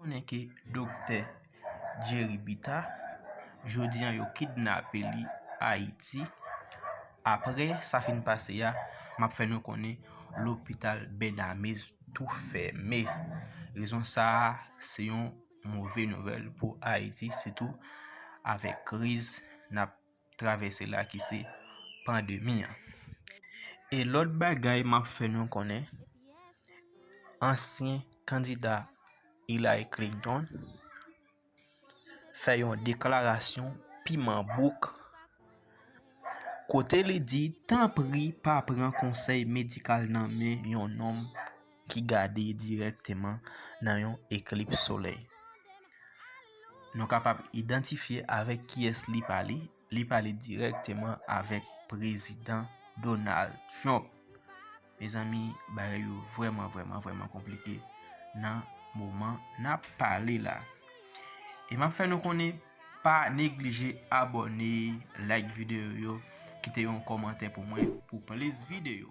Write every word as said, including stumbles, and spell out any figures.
Konnen ke Doktè Jerry Bita, jodi a yo kidnape li Ayiti. Apre sa fin pase a, m ap fè nou konnen lopital Bènamez tou fèmen. Rezon sa a, se yon move nouvèl pou Ayiti, sitou avèk kriz n ap travèse la ki se pandemi an. E lòt bagay m ap fè nou konnen, ansyen kandida Hillary Clinton fè yon deklarasyon piman bouk, kote li di, tanpri pa pran konsèy medikal nan men yon nonm ki gade dirèkteman nan yon eklips solèy. Nou kapab idantifye avèk kiyès li pale. Li pale dirèkteman avèk Prezidan Donald Trump. Mezanmi, bagay yo vrèman, vrèman, vrèman konplike nan moman n ap pale la. E m ap fè nou konnen, pa neglije abòne, like videyo yo, kite yon kòmantè pou mwen pou plis videyo.